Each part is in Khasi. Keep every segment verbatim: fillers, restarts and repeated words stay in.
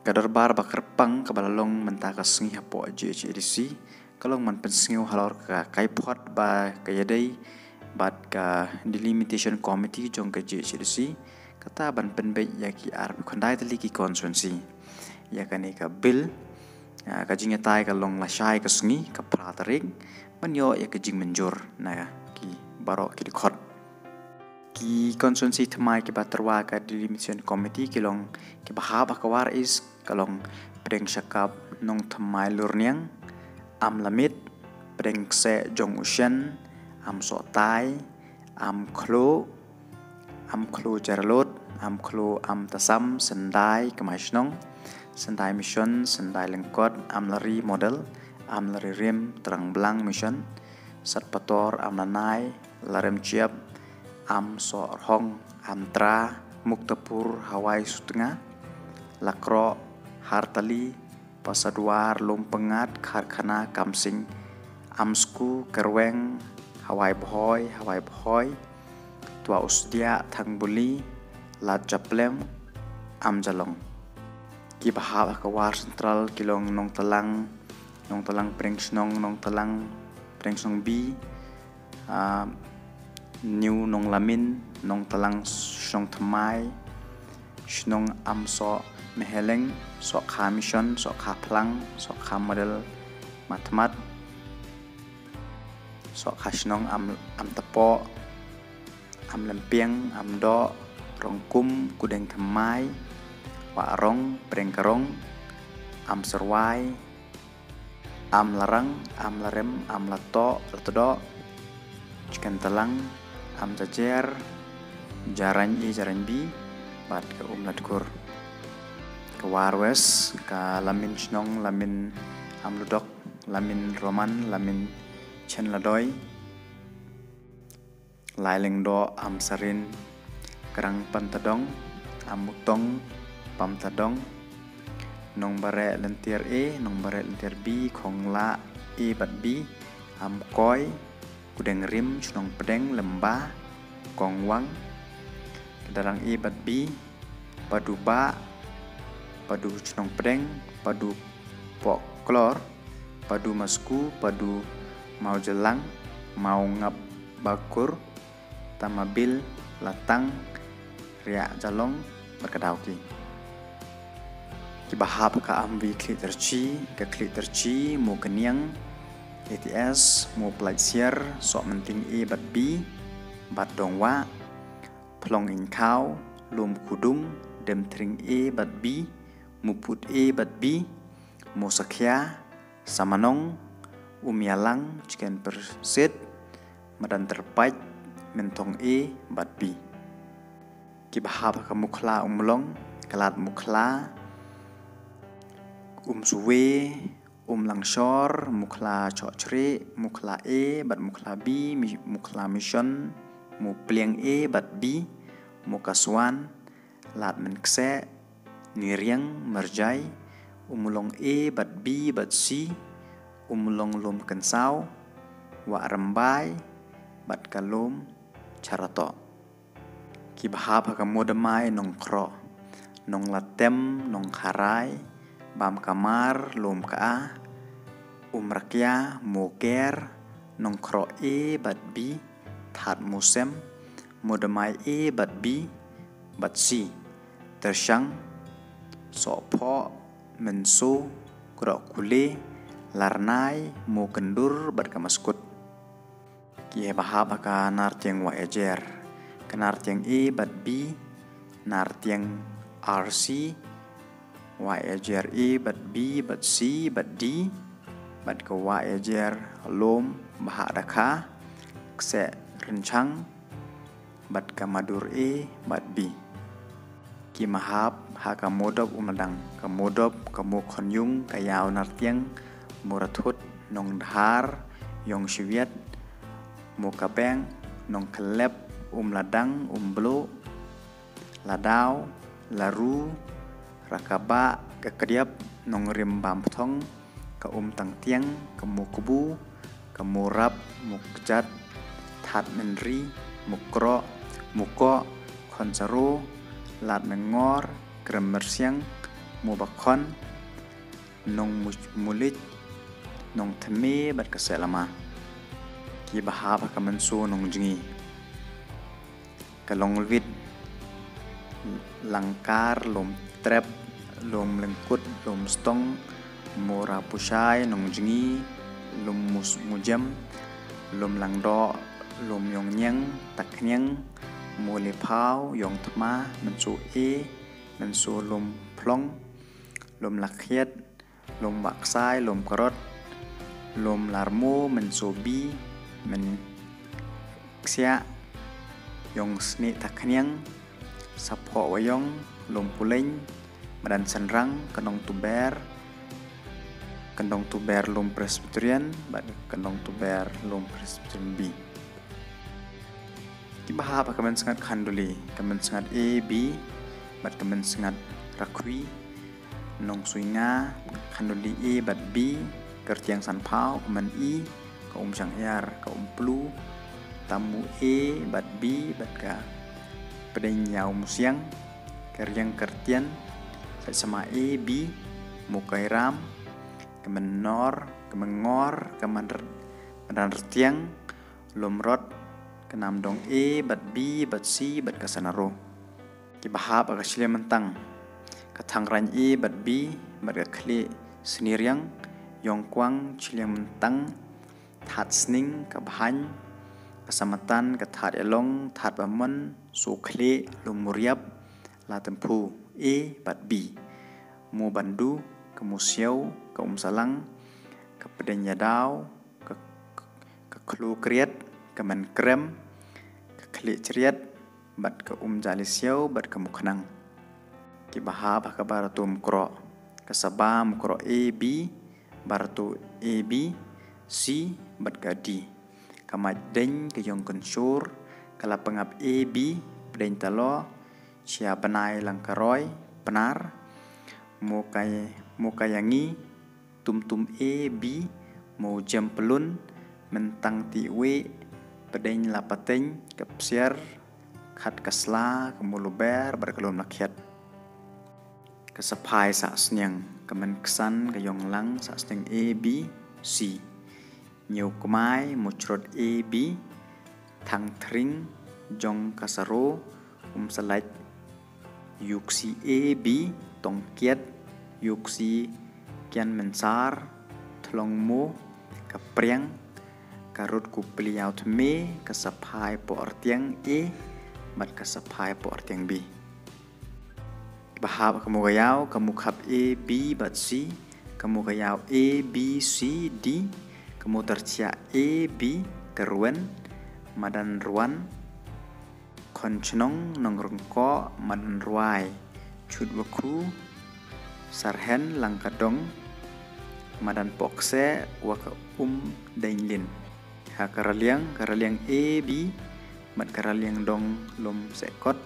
Ka dorbar ba kyrpang kaba la long mynta ka sngi hapoh G H A D C ka long ban pynsngew halor ka kaiphod ba ka ïadei bad ka delimitation committee jong ka G H A D C, kata ban pynbeit ïa ki arphew khyndai tylli ki constituency. Ïa kane ka bill, ah, ka jingïatai ka long lashai ka sngi, ka phra tarik, ban ïoh ïa ka jingmynjur na ki baroh ki dkhot. Ki constituency thymmai kiba tyrwa ka delimitation committee ki long kiba hap ha ka War East ka long Pdeng Shakap Nongthymmai Lurniang, Amlamit, Pdeng Kseh Jong U Shen, Amsohtai, Amkhluh, Amkhluh Jyrlot, Amkhluh Amtasam, Syndai Kmai Shnong, Syndai Mission, Syndai Lyngkot, Amlari Model, Amlari Rim, Trangblang Mission, Satpator, Amlanai, Larem Chiap, Amsohrong, Amtra, Muktapur, Hawai Sutnga, Lakroh, Hartali, Pasadwar, Lumpyngat, Kharkhana, Kamsing, Amsku, Kerweng, Hawai Bhoi, Hawai Bhoi, Twa Usdiah, Thangbuli, Lad Japlem, Amjalong. Kiba hap ha ka War Central ki long Nongtalang, Nongtalang Pdeng Shnong, Nongtalang Pdeng Shnong B, ah, New Nonglamin, Nongtalang Shnong Thymmai, Shnong Amsoh Meheleng, Sohkha Mission, Sohkha Phlang, Sohkha Model Mathmat, Sohkha Shnong Am, Amtapoh, Amlympiang, Amdoh, Rongkum, Kudeng Thymmai, Wahrong, Pdeng Karong, Amserwai, Amlarang, Amlarem, Amlatoh, Latdoh, Chicken Talang, Amjajer, Jarain A, Jarain B, bad ka Umladkur. Ka War West, ka Lamin Shnong, Lamin Amludok, Lamin Roman, Lamin Chenladoi, Lai Lyngdoh, Amsarin, Krang Pantadong, Amutong, Pamtadong, Nongbare Lynter A, Nongbare Lynter B, Khongla A bad B, Amkoi, Kudeng Rim, Chnong Pdeng, Lymba, Kongwang, Kedarang A bad B, Padu Bah, Padu Chnong Pdeng, Padu Pohklor, Padu Masku, Padu Mawjelang, Mawngapbakur, Tamabil, Latang, Riahjalong, bad ka Dawki. Kiba hap ha ka Amwi Khliehtarchi, ka Khliehtarchi, Mukniang, A T S, Muplaisiar, Sohmynting A bad B, bad Dongwah, Phlong Ingkhaw, Lumkudung, Demthring A bad B, Muput A bad B, Musakhia, Samanong, Umialang, Chicken Persit, Madan Terpait, Mynthong A bad B. Kiba hap ha ka Mukhla Umlong, ka Lad Mukhla, Umsuwe, Umlangshor, Mukhla Chohchrieh, Mukhla A bad Mukhla B, Mi-, Mukhla Mission, Mupliang A bad B, Mukaswan, Lad Mynkseh, Niriang, Myrjai, Umlong A bad B bad C, Umlong Lum Kynsaw, Wah Rymbai, bad ka Lum Charatoh. Kiba hap ha ka Mudamai, Nongkhroh, Nonglatem, Nongkharai, Bam Kamar, Lum Ka, Umrakia, Muker, Nongkhroh A bad B, Thad Musem, Mudamai A bad B bad C, Tyrshang, Sohphoh, Mynso, Krohkule, Larnai, Mukyndur, bad ka Maskut. Kiba hap ha ka Nartiang Wahiajer, ka Nartiang A bad B, Nartiang R C, Wahiajer A bad B bad C bad D, bad ka Wahiajer Lum Bahadakha, Kseh Rynchang, bad ka Madur A bad B. Kiba hap ha ka Mudop Umladang, ka Mudop, ka Mukhonjung, ka Ïaw Nartiang, Murathut, Nongdhar, Ïongshwiat, Mukabeng, Nongkhlep, Umladang, Umbluh, Ladaw, Laru, Rakabah, ka Kdiap, Nongrim Bamthong, ka Umtangtiang, ka Mukbu, ka Murap, Mukjat, Thad Mynri, Mukroh, Mukoh, Khonsaro, Lad Myngor, Krem Myrsiang, Mo Bakhon, Nong Mu-, Mulit, Nong Thymme bad ka Sehlama. Kiba hap ha ka mynsaw nongjngi. Ka Longlwit, Langkar, Lum Trep, Lum Lyngkut, Lum Stong, Mo Rapushai, Nongjngi, Lum Mus-, Mujem, Lum Langdoh, Lum Yongniang, Takhniang, Mo Liphaw, Yongthma, Mynsaw E, Mynsaw Lum Phlong, Lum Lakhiat, Lum Baksai, Lum Karot, Lum Larmo, Mynsaw B, Mynksiah, Yongsnieh Takhniang, Saphoh Wayong, Lum Puleng, Madan Synrang, Kyndong Tuber, Kyndong Tuber Lum Presbyterian, bad Kyndong Tuber Lum Presbyterian B. Kiba hap ha ka Mynsngat Khanduli, ka Mynsngat A B, bad ka Mynsngat Rakhwi, Nongsuinga, Khanduli A bad B, Kyrtiang Sanphaw, ka Myn-i, ka Umshang Iar, ka Umplu, Tamu A bad B, bad ka Pdeng Ïawmusiang, ka Riang Kyrtian, Saitsama A B, Mukairam, ka Mynnor, ka Myngor, ka Manr-, Madan Rtiang, Lum Rot, ka Namdong A bad B bad C bad ka Sanaro. Kiba hap ha ka Shilliang Myntang, ka Thangrain A bad B bad ka Khlieh Snieriang, Yongkwang, Shilliang Myntang, Thad Sning, ka Bhaiñ, ka Samatan, ka Thad Ïalong, Thad Bamon, Sohkhlieh, Lum Muriap, Latemphu A bad B, Mo Bandu, ka Musiaw, ka Umsalang, ka Pdeng Ïadaw, ka, ka Khlokriat, ka Mynkrem, ka Khlieh Chriat, bad ka Umjalisiaw, bad ka Mukhnang. Kiba hap ha ka Barato Mukroh, ka Saba Mukroh A B, Barato A B, C, bad ka D, ka Maitdeiñ, ka Ïongkynshor, ka Lapangap A B, Pdeng Taloh, Shia Bnai Langkaroi, Pnar, Mokai-, Mokaiangi, Tumtum A B, Mawjem Pyllun, Myntang Tiweh, Pdeng Lapateiñ, ka Psiar, Khatkasla, ka Mawluber, bad ka Lum Lakhiat. Ka Saphai Sahsniang, ka Mynksan, ka Ïonglang, Sahsniang A B, C, Ñiewkmai, Mawchrot A B, Thangthring, Jong ka Saro, Umsalait, Ïewksi A B, Tongkiat, Ïewksi Kian Mynsar, Thlongmo, ka Priang, ka Rud Kupli Ïawthymme, ka Saphai Pohrtiang A, bad ka Saphai Pohrtiang B. Ba hap ha ka Mowkaiaw, ka Mowkhap A B bad C, ka Mowkaiaw A B C D, ka Mowtarchiah A B, ka Ruen, Madan Ruan, Khonchnong, Nongryngkoh, Madan Rwai, Chutwakhu, Sarhen, Langkadong, Madan Pohkseh, wa ka Umdeinlin. Ha ka Raliang, ka Raliang A B, bad ka Raliang Dong Lumsehkot,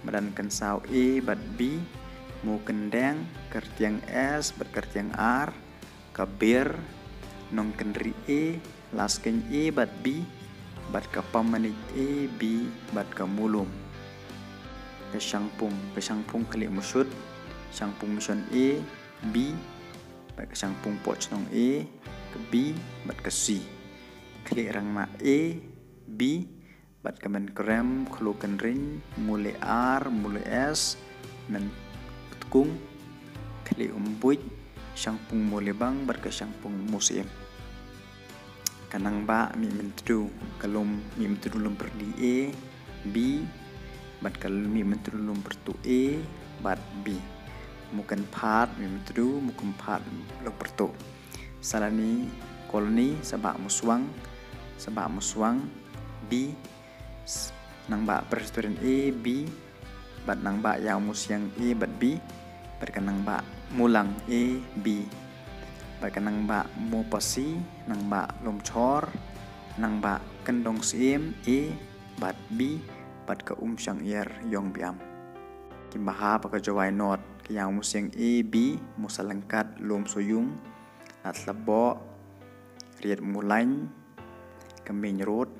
Madan Kynsaw A bad B, Mowkyndeng, Kyrtiang S bad Kyrtiang R, ka Bir, Nongkynrih A, Laskeiñ A bad B, bad ka Pammanik A B, bad ka Mawlum. Ka Shangpung, ka Shangpung Khliehmawshut, Shangpung Mission A, B, bad ka Shangpung Pohchnong A, ka B, bad ka C. Khliehrangbah A, B, bad ka Mynkrem, Khlokynrih, Mawlai R, Mawlai S, Myntkung, Khliehumbuit, Shangpung Mawlaibang, bad ka Shangpung Mawsyiem. Ka Nangbah Mihmyntdu, ka Lum Mihmyntdu Lumpyrdi A, B, bad ka Mihmyntdu Lumpyrtuh A, bad B. Mawkynphad Mihmyntdu, Mawkynphad Lumpyrtuh. Salani Colony, Sabah Mawswang, Sabah Mawswang, B, S-, Nangbah Presbyterian A, B, bad Nangbah Ïawmusiang A bad B, bad ka Nangbah Mawlang A, B, bad ka Nangbah Mawpasi, Nangbah Lumchor, Nangbah Kyndong Syiem A, bad B, bad ka Umshang Iar Ïongbiam. Kiba hap ha ka Jowai North, ka Ïawmusiang A, B, Mawsalengkat, Lumsoyung, Ladthadlaboh, Riat Mawlaiñ, ka Main Road,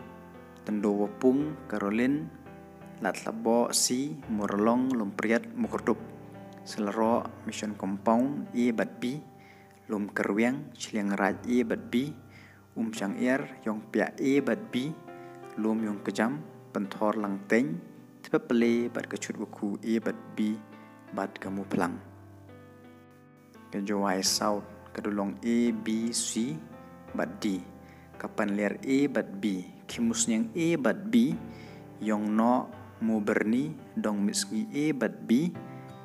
Tyndowapung, Caroline, Ladthadlaboh C, Mawryllong, Lumpriat, Mawkyrdup. Selaroh Mission Compound A bad B, Lum Kyrwiang, Chilliangraij A bad B, Umshangiar, Iongpiah A bad B, Lum Iongkjam, Pynthor Langteiñ, Tpepale bad ka Chutwakhu A bad B, bad ka Muphlang. Ka Jowai South ka Dulong A, B, C bad D, ka Panliar A bad B, Khimusniang A bad B, Iongnoh, Mubyrni, Dongmitsngi A bad B,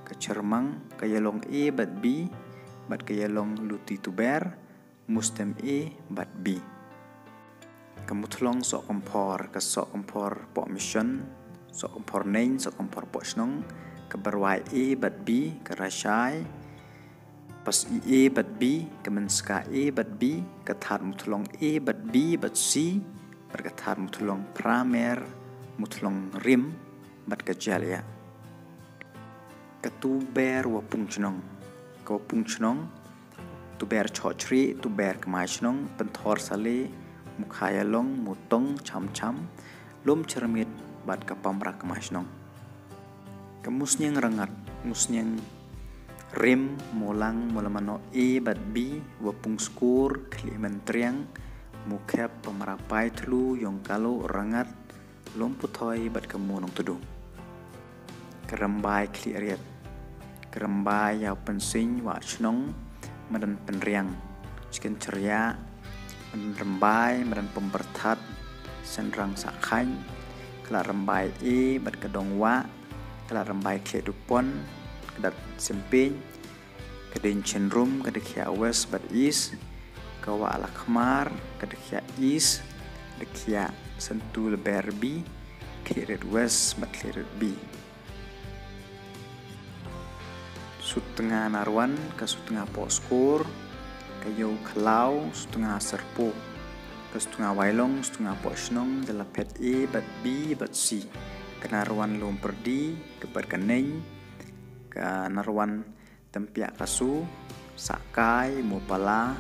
ka Chyrmang, ka Ialong A bad B, bad ka Ialong Luti Tuber, Mustem A bad B. Ka Muthlong Sohkymphor, ka Sohkymphor Pohmission, Sohkymphor Neiñ, Sohkymphor Pohshnong, ka Byrwai A bad B, ka Rashai, Pasih A bad B, ka Mynska A bad B, ka Thadmuthlong A bad B bad C, bad ka Thadmuthlong Pramer, Muthlong Rim, bad ka Jaliah. Ka Tuber Wapung Chnong, ka Wapung Chnong, Tuber Chohchri, Tuber Kmai Chnong, Pynthor Sale, Mukha Ialong, Mutong, Chamcham, Lum Chyrmit, bad ka Pamra Kmai Chnong. Ka Musniang Rngat, Musniang Rim, Mulang, Mulamano A bad B, Wapung Skur, Khlieh Myntriang, Mukhep, Pamra Paithlu, Iongkalo, Rngat, Lum Puthoi, bad ka Munongtdu. Ka Rymbai Khlieh Riat, ka Rymbai Iawpynsing, Wah Chnong, Madan Pynriang, Chicken Chria, Madan Rymbai, Madan Pumperthat, Synrang Sahkhaiñ, ka Lad Rymbai A bad ka Dongwah, ka Lad Rymbai Khlieh Dupon, ka Dat Sempeiñ, ka Deiñ Chynrum, ka Dkhiah West bad East, ka Wah Lakhmar, ka Dkhiah East, Dkhiah Santu Lber B, Khlieh Riat West bad Khlieh Riat B. Sutnga Narwan, ka Sutnga Pohskur, ka Ïew Khlaw, Sutnga Serpo, ka Sutnga Wailong, Sutnga Pohshnong, Jyllaphet A bad B bad C, ka Narwan Lum Pyrdi, ka Bad ka Neiñ, ka Narwan Tympiah Kasu, Sahkai, Mupala,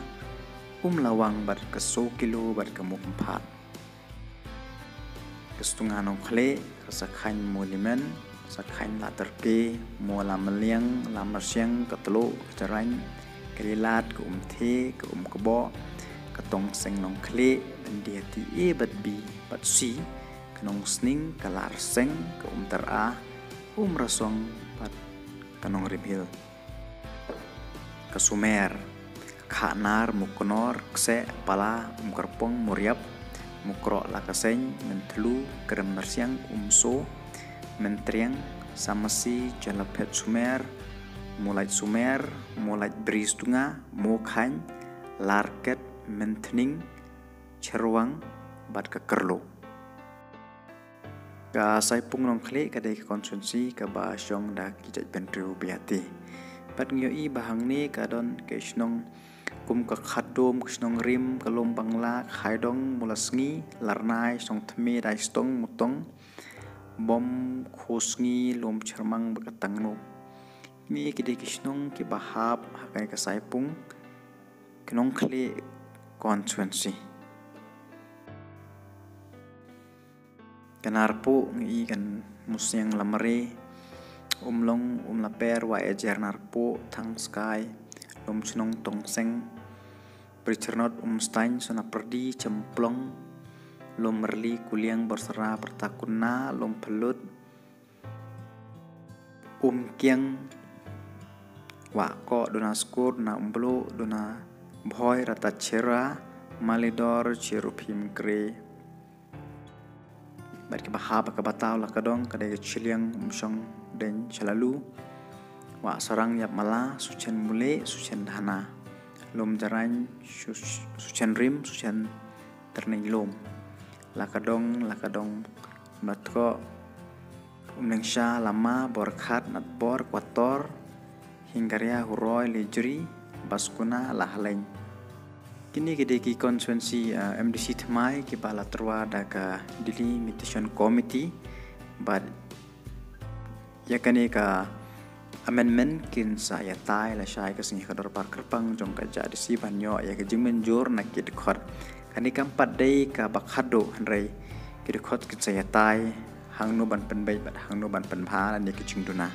Umlawang bad ka Sokilo bad ka Mukmphat. Ka Sutnga Nongkhlieh, ka Sakhaiñ Monument, Sakhaiñ Laterke, Mawlamyliang, Lamrsiang, ka Tluh, ka Jraiñ, ka Lilat, ka Umthe, ka Umkboh, ka Tongseng Nongkhlieh, Byndihati A bad B bad C, ka Nongsning, ka Larseng, ka Umtara, Umrasong bad ka Nongrim Hill. Ka Sumer, ka Khahnar, Muknor, Kseh, Pala, Umkyrpong, Muriap, Mukroh, Lakaseiñ, Mynthlu, Krem Nyrsiang, Umso, Myntriang, Samasi, Jyllaphet Sumer, Mulait Sumer, Mulait Bri Sutnga, Mukhaiñ, Larket, Mynthning, Chyrwang bad ka Kyrluh. Ka Saipung Nongkhlieh ka dei ka constituency kaba shong da ki jaitbynriew Biati. Bad ngi ïohi ba hangne ka don ki shnong kum ka Khatdum, ka Shnong Rim, ka Lum Bangla, ka Khaidong, Mulasngi, Larnai, Shnong Thymme, Daistong, Mutong, Bom, Khosngi, Lum Chyrmang bad ka Tangno. Kine ki dei ki shnong kiba hap ha kane ka Saipung Nongkhlieh constituency. Ka Narpuh ngi i ka Musniang, Lamare, Umlong, Umlaper, Wah Ejer, Narpuh, Thangskai, Lumshnong, Tongseng, Brisyrnod, Umstaiñ, Sonapyrdi, Chemplong, Lumrli, Kuliang, Borsara, Pyrtakuna, Lumphyllud, Umkiang, Wahkoh, Duna Skur, Duna Umbluh, Duna Bhoi, Ratachera, Malidor, Cherubim Kre. Bad kiba hap ha kaba taw la ka dong ka dei ka Chilliang, Umshong, Deiñ, Shalalu, Wahsarang, Ïapmala, Suchen Mule, Suchen Dhana, Lumjraiñ, Sus-, Suchen Rim, Suchen Tyrneiñ Lum, la ka dong, la ka dong, Matkoh, Umnengsha, Lama, Borkhat, Natbor, Kwator, Hingaria, Huroi, Lejri, Baskuna, Lahaleiñ. Kine ki dei ki constituency, ah, M D C thymmai kiba la tyrwa da ka Delimitation Committee. Bad ïa kane ka amendment kin sa ïatai lashai ka sngi ha ka dorbar kyrpang jong ka J D C ban ïoh ïa ka jingmynjur na ki dkhot. Kane kam pat dei kaba khadduh hynrei ki dkhot kin sa ïatai hangno ban pynbeit bad hangno ban pynbha lane ki jingduna.